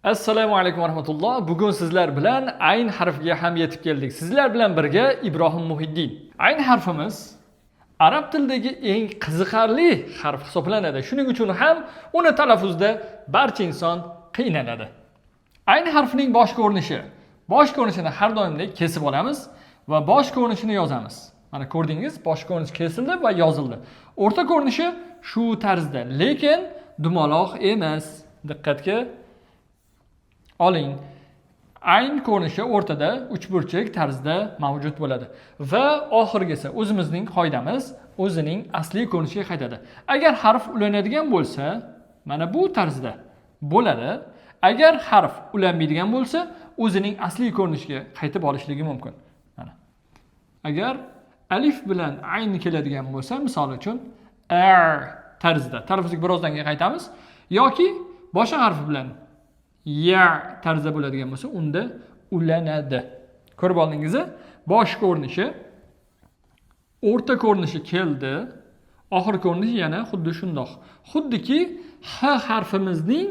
Assalomu alaykum va rahmatulloh. Bugun sizlar bilan ayn harfiga ham yetib keldik. Sizlar bilan birga Ibrohim Muhiddin. Ayn harfimiz arab tilidagi eng qiziqarli harf hisoblanadi. Shuning uchun ham uni talaffuzda barcha inson qiynaladi. Ayn harfining bosh ko'rinishi. Bosh ko'rinishini har doimdek kesib olamiz va bosh ko'rinishini yozamiz. Mana ko'rdingiz, bosh ko'rinish kesildi va yozildi. O'rta ko'rinishi shu tarzda, lekin dumaloq emas. Diqqatga oling. Ayn ko'rinishi o'rtada uchburchak tarzda mavjud bo'ladi va oxirgisi o'zimizning qoidamiz o'zining asliy ko'rinishiga qaytadi. Agar harf ulanadigan bo'lsa, mana bu tarzda bo'ladi. Agar harf ulanmaydigan bo'lsa, o'zining asliy ko'rinishiga qaytib olishligi mumkin. Mana. Agar alif bilan ayn keladigan bo'lsa, misol uchun a tarzida, talaffuzga birozdan keyin qaytamiz, yoki boshqa harf bilan ya tarzda bo'ladigan bo'lsa, unda ulanadi. Ko'rib oldingiz, bosh ko'rinishi, o'rta ko'rinishi keldi, oxir ko'rinishi yana xuddi shundoq. Xuddiki h harfimizning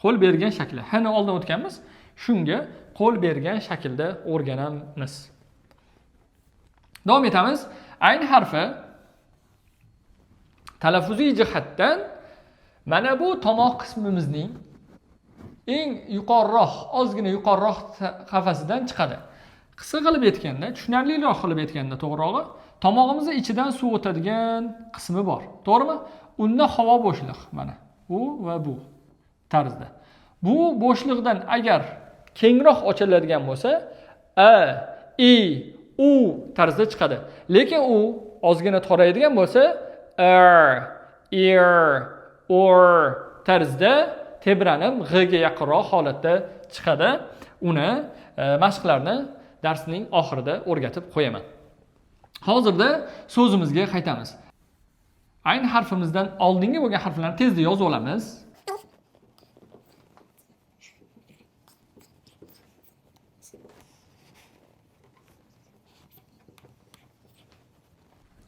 qo'l bergan shakli. H ni oldin o'tganmiz, shunga qo'l bergan shaklda o'rganamiz. Davom etamiz. Ayn harfi talaffuziy jihatdan mana bu tomoq qismimizning eng yuqoriroq, ozgina yuqoriroq qafasidan chiqadi. Qisqa qilib aytganda, tushunarliroq qilib aytganda to'g'rirog'i, tomog'imizning ichidan suv o'tadigan qismi bor. To'g'rimi? Unda havo bo'shliq mana bu va bu tarzda. Bu bo'shliqdan agar kengroq ochiladigan bo'lsa, a, i, u tarzda chiqadi. Lekin u ozgina torayadigan bo'lsa, r, ir, or tarzda tebranib g'ga yaqinroq holatda chiqadi. Uni mashqlarni darsning oxirida o'rgatib qo'yaman. Hozirda so'zimizga qaytamiz. Ayn harfimizdan oldingi bo'lgan harflarni tezda yozib olamiz.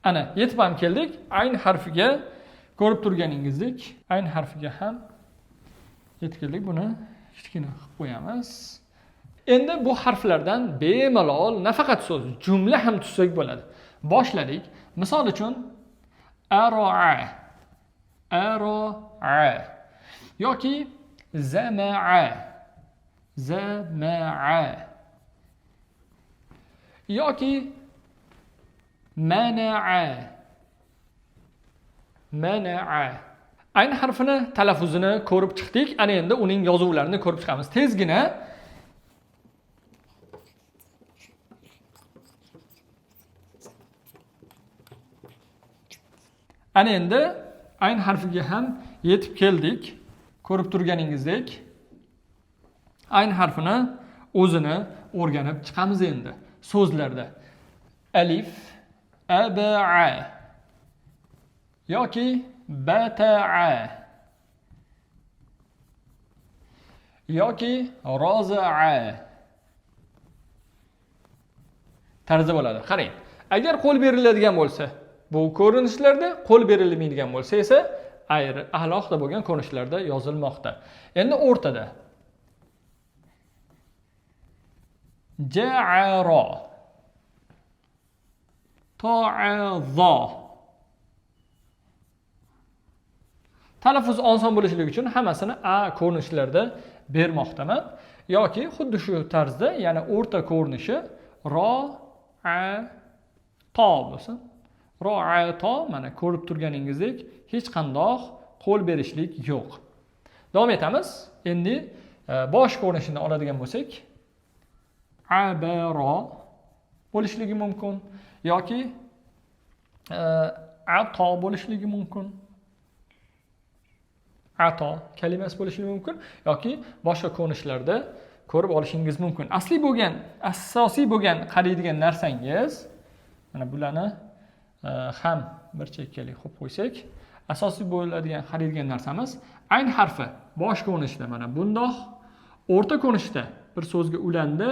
Ana, yetib ham keldik. Ayn harfiga ko'rib turganingizdek, ayn harfiga ham yetib keldik. Buni kichkina qilib qo'yamiz. Endi bu harflardan bemalol nafaqat so'z, jumla ham tuzsak bo'ladi. Boshladik. Misol uchun aroa, aroa yoki zamaa, zamaa yoki manaa, manaa. Ayn harfini talaffuzini ko'rib chiqdik. Ana endi uning yozuvlarini ko'rib chiqamiz. Tezgina ana endi ayn harfiga ham yetib keldik. Ko'rib turganingizdek, ayn harfini o'zini o'rganib chiqamiz endi so'zlarda. Alif, abaa yoki bataa yoki rozaa tarzda bo'ladi. Qarang, agar qo'l beriladigan bo'lsa, bu ko'rinishlarda, qo'l berilmaydigan bo'lsa esa ayri alohida bo'lgan ko'rinishlarda yozilmoqda. Endi o'rtada ja'ara, ta'aza. Talaffuz oson bo'lishligi uchun hammasini a ko'rinishlarda bermoqdaman yoki xuddi shu tarzda yana o'rta ko'rinishi ro a to bo'lsin. Ro a to, mana ko'rib turganingizdek hech qandoq qo'l berishlik yo'q. Davom etamiz. Endi bosh ko'rinishini oladigan bo'lsak, abaro bo'lishligi mumkin yoki ato bo'lishligi mumkin. Ato kalimasi bo'lishi mumkin yoki boshqa ko'rinishlarda ko'rib olishingiz mumkin. Asli bo'lgan, asosiy bo'lgan qaraydigan narsangiz mana bularni ham bir chekkalik qo'yib qo'ysak, asosiy bo'ladigan qaraydigan narsamiz ayn harfi bosh ko'rinishda mana bundoq, o'rta ko'rinishda bir so'zga ulandi,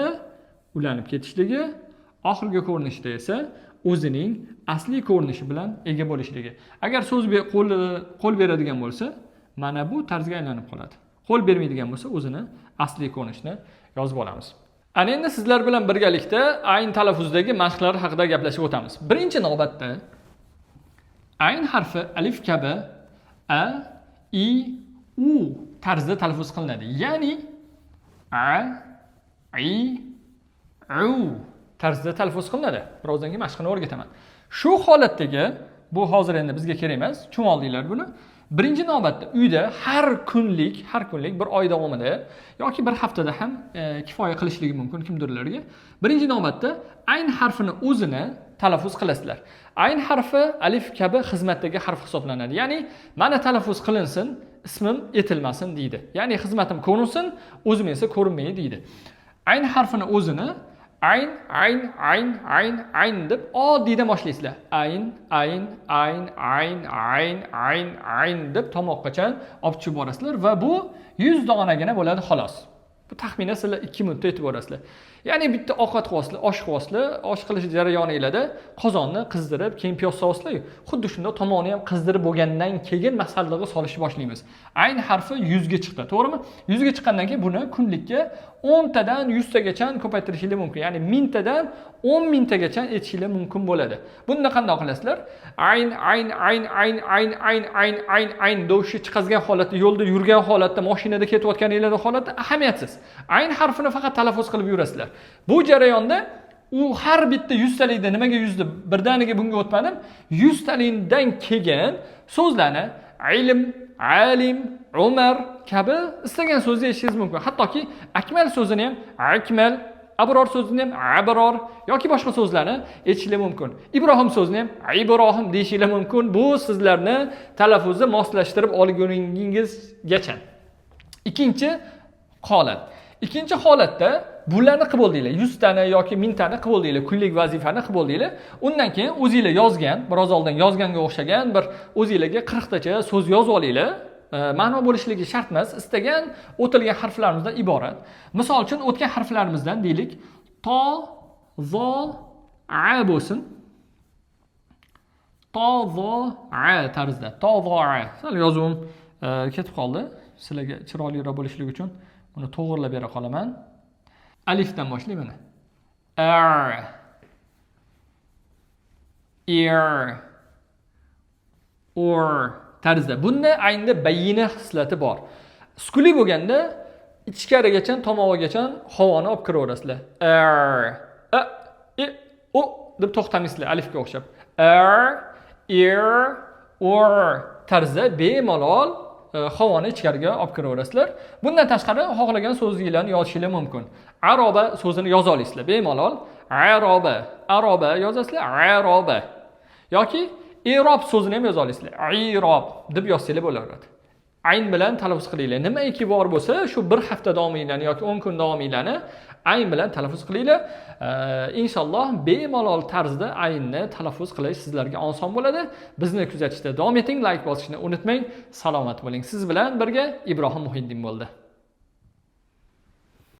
ulanib ketishligi, oxirgi ko'rinishda esa o'zining asliy ko'rinishi bilan ega bo'lishligi. Agar so'z qo'l beradigan bo'lsa, mana bu tarzga aylanib qoladi. Qo'l bermaydigan bo'lsa, o'zini asliy ko'rinishini yozib olamiz. Ana endi sizlar bilan birgalikda ayn talaffuzidagi mashqlar haqida gaplashib o'tamiz. Birinchi navbatda ayn harfi alif kabi a, i, u tarzida talaffuz qilinadi. Ya'ni a, i, u tarzida talaffuz qilinadi. Birozdan keyin mashqini o'rgataman. Shu holatdagi, bu hozir endi bizga kerak emas, tushunib oldinglar buni. Birinchi navbatda uyda har kunlik bir oy davomida yoki bir haftada ham kifoya qilishligi mumkin kimdirlarga. Birinchi navbatda ayn harfini o'zini talaffuz qilasizlar. Ayn harfi alif kabi xizmatdagi harf hisoblanadi. Ya'ni mana talaffuz qilinsin, ismim etilmasin deydi. Ya'ni xizmatim ko'rinsin, o'zim esa ko'rinmay deydi. Ayn harfini o'zini ayn, ayn, ayn, ayn, ayn deb oddiydan boshlaysizlar. Ayn, ayn, ayn, ayn, ayn, ayn, ayn deb tomoqqacha olib tushib borasizlar va bu 100 donagina bo'ladi xolos. Bu taxminan sizlar 2 minutda yetib borasizlar. Ya'ni bitta ovqat qilyapsizlar, osh qilyapsizlar, osh qilish jarayoningizda qozonni qizdirib, keyin piyoz solsizlar, xuddi shunda tomoqni ham qizdirib bo'lgandan keyin masallig'i solishni boshlaymiz. Ayn harfi 100 ga chiqdi, to'g'rimi? 100 ga chiqqandan keyin buni kunlikka 10 tadan 100 tagacha ko'paytirishingiz mumkin. Ya'ni 1000 tadan 10 000 tagacha etishinglar mumkin bo'ladi. Bunda qanday qilasizlar? Ayn, ayn, ayn, ayn, ayn, ayn, ayn, ayn, ayn dovushni chiqazgan holatda, yo'lda yurgan holatda, mashinada ketayotganingizda holatda ahamiyatsiz. Ayn harfini faqat talaffuz qilib yurasizlar. Bu jarayonda u har bitta 100 talikda nimaga 100 deb birdaniga bunga o'tmadim. 100 talikdan keyin so'zlarni ilm, alim, Umar kabi istagan so'zni eshitishingiz mumkin. Hattoki akmal so'zini ham akmal, abror so'zini ham abror yoki boshqa so'zlarni aytishingiz mumkin. Ibrohim so'zini ham Ibrohim deyishingiz mumkin. Bu sizlarni talaffuzni moslashtirib olguningizgacha. Ikkinchi holat. Ikkinchi holatda bularni qilib bo'ldinglar. 100 tani yoki 1000 tani qilib bo'ldinglar. Kunlik vazifani qilib bo'ldinglar. Undan keyin o'zinglar yozgan, biroz oldin yozganga o'xshagan bir o'zinglarga 40 tacha so'z yozib olinglar. Ma'no bo'lishligi shart emas, istagan o'tilgan harflarimizdan iborat. Misol uchun o'tgan harflarimizdan deylik, to, zo, a bo'lsin. To, zo, a tarzida. To, zo, a. Sal yozuvim ketib qoldi. Sizlarga chiroyliroq bo'lishligi uchun buni to'g'rilab bera qolaman. Alifdan boshlayman. A, ir, ur tarzida. Bunda aynda bayina xislati bor. Sukuli bo'lganda ichkarigacha, tomog'igacha havoni olib kiraverasizlar. R, a, i, u deb to'xtamaysizlar alifga o'xshab. R, ir, ur tarzida bemalol havoni ichkariga olib kiraverasizlar. Bundan tashqari xohlagan so'zinglarni yozishinglar mumkin. Aroba so'zini yoza olasizlar bemalol. Aroba, aroba yozasizlar, aroba. Yoki i'rob so'zini ham yoza olasizlar. I'rob deb yozsanglar bo'laveradi. Ayn bilan talaffuz qilinglar. Nimaiki bor bo'lsa, shu bir hafta davominglarni yoki 10 kun davominglarni ayn bilan talaffuz qilinglar. Inshaalloh bemalol tarzda aynni talaffuz qilish sizlarga oson bo'ladi. Bizni kuzatishda davom eting, like bosishni unutmang. Salomat bo'ling. Siz bilan birga Ibrohim Muhiddin bo'ldi.